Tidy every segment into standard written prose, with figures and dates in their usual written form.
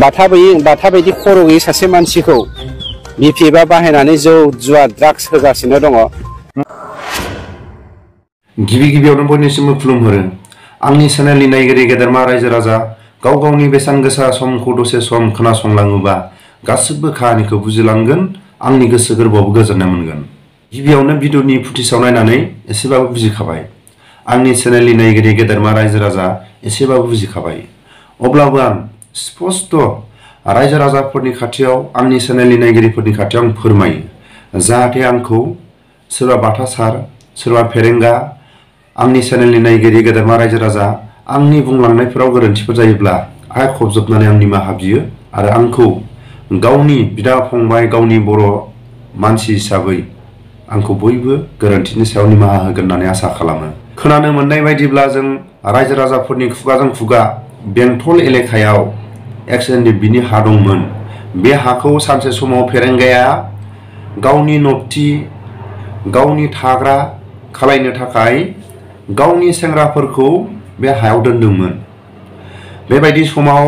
बाथा बायदि खर' गैयै सासे मानसिखौ बिपिएफआ बाहायनानै जौ जुवा ड्राग्स होगासिनो दङ। गिबियावनो बयनिसिमबो खुलुमहरो। आंनि चेनेलनि नायगिरि गेदेरमा रायजो राजा गाव गावनि बेसेन गोसा समखौ दसे सम खोनासंलाङोबा गासिबो खाहानिखौ बुजिलांगोन, आंनि गोसो गोरबोआवबो गोजोननाय मोनगोन। गिबियावनो भिडिअनि फुटेजाव नायनानै एसेबाबो बुजिखाबाय। आंनि चेनेलनि नायगिरि गेदेरमा रायजो राजा एसेबाबो बुजिखाबाय। अब्लाबो आं स्पष्ट रायजो राजाफोरनि खाथियाव, आंनि चेनेलनि नायगिरिफोरनि खाथियाव आं फोरमायो, जाहाथे आंखौ सोरबा बाथासार, सोरबा फेरेंगा, आंनि चेनेलनि नायगिरि गेदेरमा रायजो राजा आंनि बुंलांनायफोराव गोरोन्थिफोर जायोब्ला आखाइ खबजबनानै आं निमाहा बियो आरो आंखौ गावनि बिदा फंबाय, गावनि बर' मानसि हिसाबै आंखौ बयबो गोरोन्थिनि सायाव निमाहा होगोन होननानै आसा खालामो। खोनानो मोननाय बायदिब्ला जों रायजो राजाफोरनि खुगाजों खुगा बेंटल एलेकायाव एक्स-एन-डि-बिनि हा दंमोन। बे हाखौ सानसे समाव फेरेंगाया गावनि नबथि, गावनि थाग्रा खालायनो थाखाय गावनि सेंग्राफोरखौ बे हायाव दोनदोंमोन। बेबायदि समाव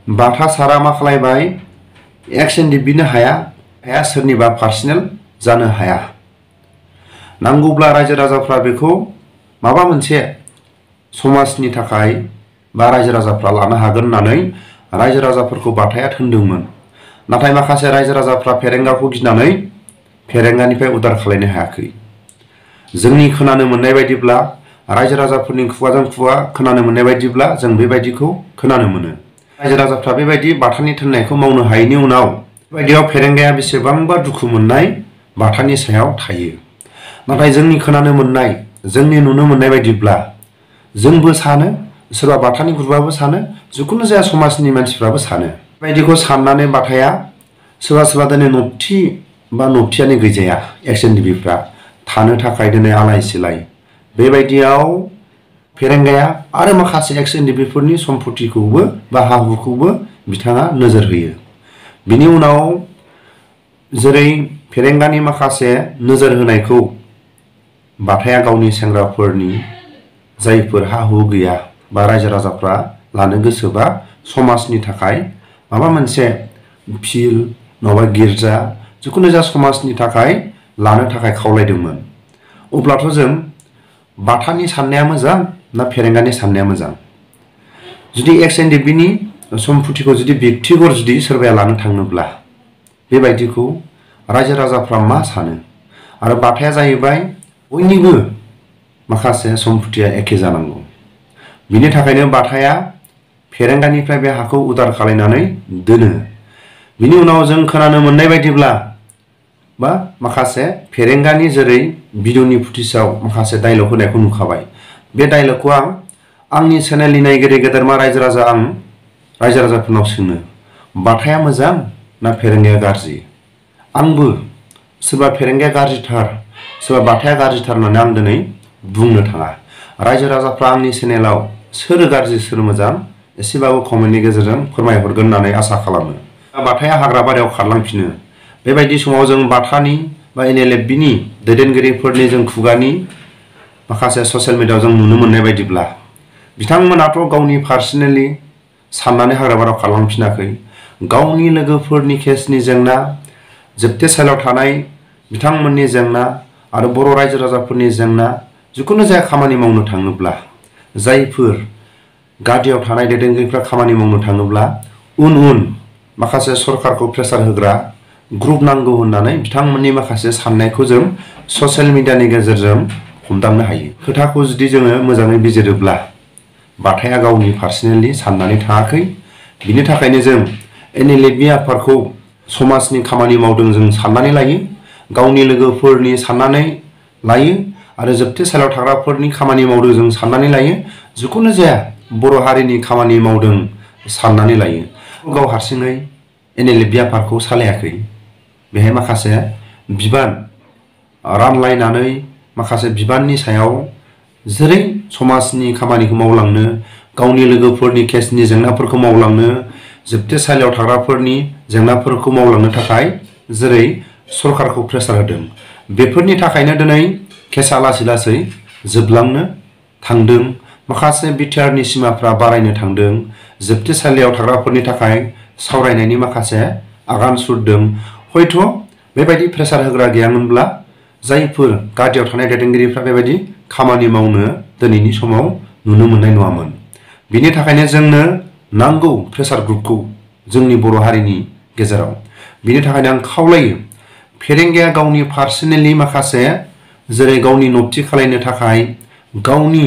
बाथासारा मा खालायबाय, एक्स-एन-डि-बिनि हाया सोरनिबा पार्सनेल जानो हाया। नांगौब्ला रायजो राजाफ्रा बेखौ माबा मोनसे समाजनि थाखाय बा रायजो राजाफ्रा लानो हागोन होननानै रायजो राजाफोरखौ बाथाया थोनदोंमोन। नाथाय माखासे रायजो राजाफ्रा फेरेंगाखौ गिनानै फेरेंगानिफ्राय उदार खालायनो हायाखै। जोंनि खोनानो मोननाय बायदिब्ला, रायजो राजाफोरनि खुगाजों खुगा खोनानो मोननाय बायदिब्ला जों बेबायदिखौ खोनानो मोनो। रायजो राजाफ्रा बेबायदि बाथानि थोननायखौ मावनो हायैनि उनाव बेबायदियाव फेरेंगाया बेसेबांबा दुखु मोननाय बाथानि सायाव थायो। नाथाय जोंनि खोनानो मोननाय, जोंनि नुनो मोननाय बायदिब्ला जोंबो सानो, सोरबा बाथानि गुरुबाबो सानो, जिखुनु जाया समाजनि मानसिफ्राबो सानो। बेबायदिखौ साननानै बाथाया सोरबा दिनै नबथि बा नबथियानो गैजाया एक्स-एन-डि-बिफ्रा थानो थाखाय दिनै आलाय सिलाय। बेबायदियाव फेरेंगाया आरो माखासे एक्स-एन-डि-बिफोरनि सम्पतिखौबो बा हा हुखौबो बिथाङा नोजोर होयो। बिनि उनाव जेरै फेरेंगानि माखासे नोजोर होनायखौ बाथाया गावनि सेंग्राफोरनि जायफोर हा हु गैया बा रायजो राजाफ्रा लानो गोसोबा समाजनि थाखाय माबा मोनसे फिल्ड नङाबा गिर्जा, जिखुनु जाया समाजनि थाखाय लानो थाखाय खावलायदोंमोन। अब्लाथ' जों बाथानि साननाया मोजां ना फेरेंगानि साननाया मोजां? जुदि एक्स-एन-डि-बिनि सम्पतिखौ जुदि बेक्तिगत जुदि सोरबाया लानो थाङोब्ला बेबायदिखौ रायजो राजाफ्रा मा सानो? आरो बाथाया जाहैबाय बयनिबो माखासे सम्पतिया एखे जानांगौ। बिनि थाखायनो बाथाया फेरेंगानिफ्राय बे हाखौ उदार खालायनानै दोनो। बिनि उनाव जों खोनानो मोननाय बायदिब्ला बा माखासे फेरेंगानि जेरै भिडिअनि फुटेजाव माखासे डायलग होनायखौ नुखाबाय। बे डायलगखौ आंनि चेनेलनि नायगिरि गेदेरमा रायजो राजा आं रायजो राजाफोरनाव सोङो, बाथाया मोजां ना फेरेंगाया गाज्रि? आंबो सोरबा फेरेंगाया गाज्रिथार, सोरबा बाथाया गाज्रिथार होननानै आं दिनै बुंनो थाङा। रायजो राजाफ्रा आंनि चेनेलाव सोर गाज्रि सोर मोजां एसेबाबो कमेन्टनि गेजेरजों फोरमायहरगोन होननानै आसा खालामो। बाथाया हाग्रा बारियाव खारलांफिनो। बेबायदि समाव जों बाथानि बा एन-एल-एफ-बिनि दैदेनगिरिफोरनि जों खुगानि माखासे ससियेल मिडियायाव जों नुनो मोननाय बायदिब्ला बिथांमोनाथ' गावनि पार्सनेलि साननानै हाग्रा बारियाव खारलांफिनाखै। गावनि लोगोफोरनि केसनि जेंना, जोबथेसालियाव थानाय बिथांमोननि जेंना आरो बर' रायजो राजाफोरनि जेंना, जिखुनु जाया खामानि मावनो थाङोब्ला, जायफोर गादियाव थानाय दैदेनगिरिफ्रा खामानि मावनो थाङोब्ला उन माखासे सरकारखौ प्रेसार होग्रा ग्रुप नांगौ होननानै बिथांमोननि माखासे साननायखौ जों ससियेल मिडियानि गेजेरजों हमदांनो हायो। खोथाखौ जुदि जोङो मोजाङै बिजिरोब्ला बाथाया गावनि पार्सनेलि साननानै थाङाखै। बिनि थाखायनो जों एन-एल-एफ-बि आफादखौ समाजनि खामानि मावदों जों साननानै लायो, गावनि लोगोफोरनि साननानै लायो आरो जोबथेसालियाव थाग्राफोरनि खामानि मावदों जों साननानै लायो। जिखुनु जाया बर' हारिनि खामानि मावदों साननानै लायो। गाव हारसिङै एन-एल-एफ-बि आफादखौ सालायाखै। बेहाय माखासे बिबान रानलायनानै माखासे बिबाननि सायाव जेरै समाजनि खामानिखौ मावलांनो, गावनि लोगोफोरनि केसनि जेंनाफोरखौ मावलांनो, जोबथेसालियाव थाग्राफोरनि जेंनाफोरखौ मावलांनो थाखाय जेरै सरकारखौ प्रेसार होदों, बेफोरनि थाखायनो दिनै केसा लासै जोबलांनो थांदों। माखासे बिटिआरनि सिमाफ्रा बारायनो थांदों। जोबथेसालियाव थाग्राफोरनि थाखाय सावरायनायनि माखासे आगान सुरदों। हयथ' बेबायदि प्रेसार होग्रा गैयामोनब्ला जायफोर गादियाव थानाय दैदेनगिरिफ्रा बेबायदि खामानि मावनो दिनैनि समाव नुनो मोननाय नङामोन। बिनि थाखायनो जोंनो नांगौ प्रेसार ग्रुपखौ जोंनि बर' हारिनि गेजेराव। बिनि थाखायनो आं खावलायो फेरेंगाया गावनि पार्सनेलि माखासे जेरै गावनि न'थि खालायनो थाखाय गावनि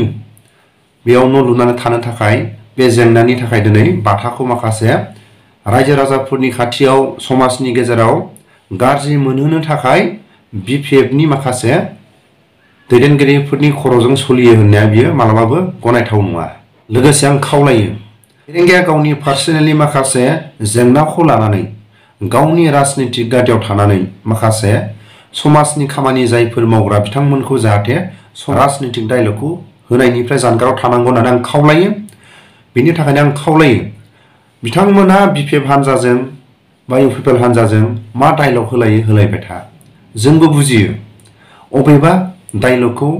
बेयाव न' लुनानै थानो थाखाय बे जेंनानि थाखाय दिनै बाथाखौ माखासे रायजो राजाफोरनि खाथियाव समाजनि गेजेराव गाज्रि मोनहोनो थाखाय बिपिएफनि माखासे दैदेनगिरिफोरनि खर'जों सोलियो होननाया बियो मालाबाबो गनायथाव नङा। लोगोसे आं खावलायो फेरेंगाया गावनि पार्सनेलि माखासे जेंनाखौ लानानै गावनि राजनितिक गादियाव थानानै माखासे समाजनि खामानि जायफोर मावग्रा बिथांमोनखौ जाहाथे राजनितिक डायलगखौ होनायनिफ्राय जानगाराव थानांगौ होननानै आं खावलायो। बिनि थाखायनो आं खावलायो बिथांमोनहा बिपिएफ हान्जाजों बा इउपिपिएल हान्जाजों मा डायलग होलायो होलायबाय था। जोंबो बुजियो अबेबा डायलगखौ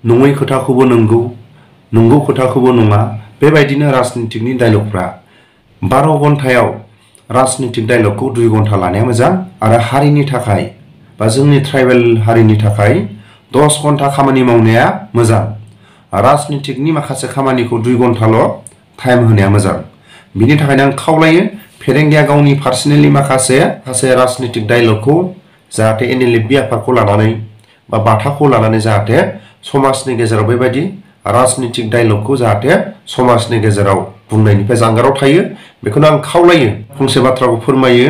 नङै खोथाखौबो नंगौ, नंगौ खोथाखौबो नङा, बेबायदिनो राजनितिकनि डायलगफ्रा 12 घन्टायाव राजनितिक डायलगखौ 2 घन्टा लानाया मोजां आरो हारिनि थाखाय बा जोंनि ट्राइबेल हारिनि थाखाय 10 घन्टा खामानि मावनाया मोजां। राजनितिकनि माखासे खामानिखौ 2 घन्टाल' टाइम होनाया मोजां। बिनि थाखायनो आं खावलायो फेरेंगाया गावनि पार्सनेलि माखासे राजनितिक डायलगखौ जाहाथे एनएलएफबि आफादखौ लानानै बा बाथाखौ लानानै जाहाथे समाजनि गेजेराव बेबायदि राजनितिक डायलगखौ जाहाथे समाजनि गेजेराव बुंनायनिफ्राय जानगाराव थायो बेखौनो आं खावलायो। फंसे बाथ्राखौ फोरमायो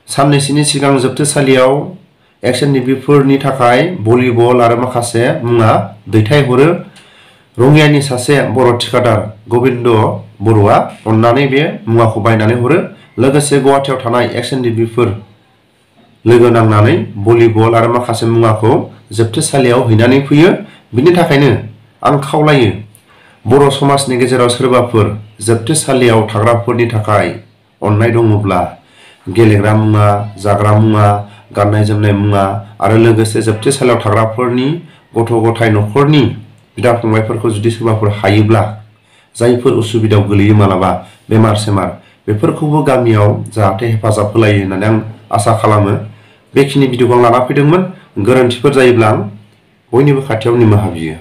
साननैसोनि सिगां जोबथेसालियाव एक्सएनडिपिफोरनि थाखाय भलिबल आरो माखासे मुवा दैथायहरो। रङियानि सासे बर' थिखादार गबिन्द बर'आ अननानै बे मुवाखौ बायनानै हरो। लोगोसे गुवाहाटियाव थानाय एक्सएनडिपिफोर लोगो नांनानै भलिबल आरो माखासे मुवाखौ जोबथेसालियाव हैनानै फैयो। बिनि थाखायनो आं खावलायो बर' समाजनि गेजेराव सोरबाफोर जोबथेसालियाव थाग्राफोरनि थाखाय अननाय दङब्ला गेलेग्रा मुवा, जाग्रा मुवा, गाननाय जोमनाय मुवा आरो लोगोसे जोबथेसालियाव थाग्राफोरनि गथ' गथाय न'खरनि बिदा फंबायफोरखौ जुदि सोरबाफोर हायोब्ला जायफोर उसुबिदायाव गोलैयो मालाबा बेमार सेमार बेफोरखौबो गामियाव जाहाथे हेफाजाब होलायो होननानै आं आसा खालामो। बेखिनि भिडिअखौ आं लाना फैदोंमोन। गोरोन्थिफोर जायोब्ला आं बयनिबो खाथियाव निमाहा बियो।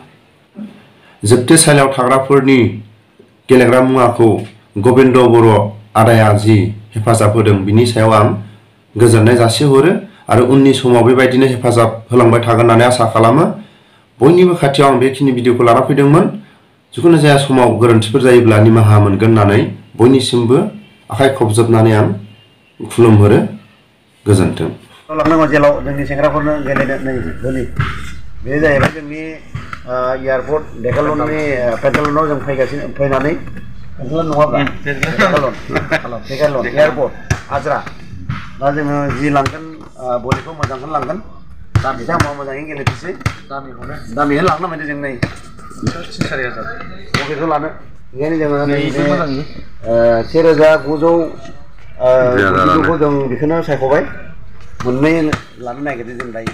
जोबथेसालियाव थाग्राफोरनि गेलेग्रा मुवाखौ गबिन्द बर' आदाया जि हेफाजाब होदों बिनि सायाव आं गोजोननाय जासिहरो आरो उननि समाव बेबायदिनो हेफाजाब होलांबाय थागोन होननानै आसा खालामो। बयनिबो खाथियाव आं बेखिनि भिडिअखौ लाना फैदोंमोन। जिखुनु जाया समाव गोरोन्थिफोर जायोब्ला निमाहा मोनगोन होननानै बयनिसिमबो आखाइ खबजोबनानै आं खुलुमहरो। गोजोन्थों। लांनांगौ जेलाव जोंनि सेंग्राफोरनो गेलेनो नै गोलि बे जाहैबाय जोंनि एयारपर्ट डेकालननि पेटालनाव जों फैनानै पेटालन नङाब्ला डेकालन एयारपर्ट आज्रा दा जोङो जि लांगोन बलिखौ मोजांखौनो लांगोन। दा बिथांमोना मोजाङै गेलेथोंसै। दामिखौनो लांनो मोनदों जों नै 3,000 बबेखौ लानो बेखायनो जोङो नै 1,900 जों बेखौनो सायख'बाय। मोननै लानो नागिरदों जों दायो।